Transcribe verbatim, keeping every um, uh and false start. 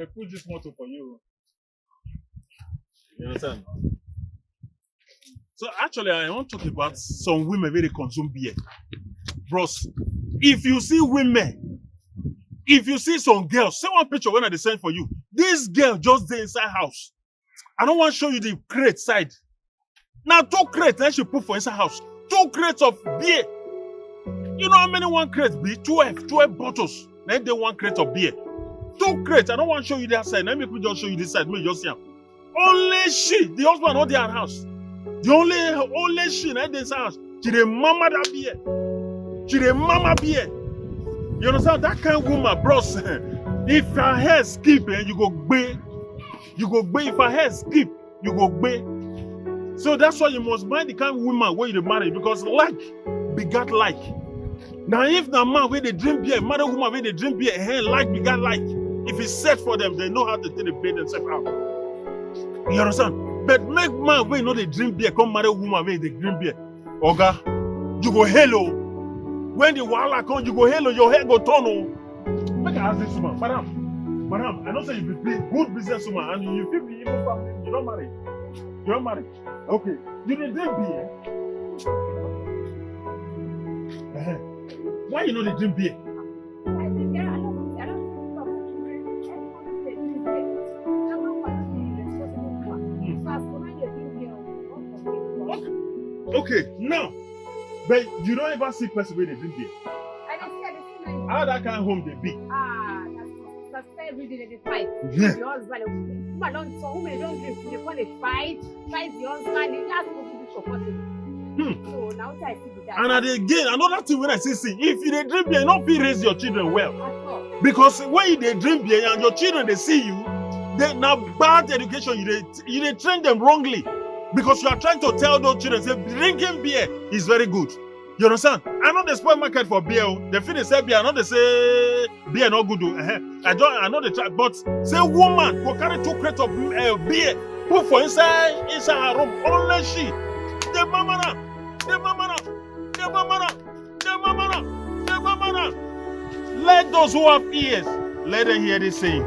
I put this motor for you. You understand? So actually, I want to talk about some women wey dey consume beer. Bros, if you see women, if you see some girls, see one picture wey I dey send for you. This girl just dey inside house. I no wan show you the crate side. Na two crates na she put for inside house. Two crates of beer. You know how many one crate be? Twelve, twelve bottles. Na dey one crate of beer. Two crates. I no wan show you that side. Let me just show you this side. Make you just see am. Only she, the husband no dey her house. The only, only she na dey inside house. She dey mama that beer. She dey mama beer. You understand? That kind woman, bros. If her hair skip, eh, you go gbe. You go gbe. If her hair skip, you go gbe. So that's why you must mind the kind of woman wey you dey marry, because like begat like. Now if na man wey dey drink beer, marry woman wey dey drink beer, eh, like begat like. If e set for them, they know how to take dey pay themselves out. You understand? But make man wey no dey drink beer come marry woman wey dey drink beer. Oga, you go hell o. When the wahala come, you go hell o. Your hair go turn o. Make I ask this woman, madam, madam, I know say you be big, good business woman, and you fit be even family. You don marry? You don marry? Okay. You dey drink beer? Eh. Why you no dey drink beer? Okay, now, but you don't ever see person wey dey drink beer. How that kind home dey be? Ah, that's, that's every day they dey fight. Yeah. The husband, woman don turn, women don drink, they come dey fight, fight the husband, the last people do for cousin. Hmm. So now I see be that. And at again, another thing wey I see, see, if you dey drink beer, you no fit raise your children well. At all. Because when you dey drink beer and your children dey see you, they na bad education you dey, you dey train them wrongly. Because you are trying to tell those children say drinking beer is very good. You understand? I no dey spoil market for beer o. They fit dey sell beer. I no dey say beer no good o. Eh, I don, I no dey try. But say woman go carry two crate of, eh, beer, put for inside, inside her room. Only she. Dey mama na, dey mama na, dey mama na, dey mama na, dey mama na. Let those who have ears, let them hear this saying.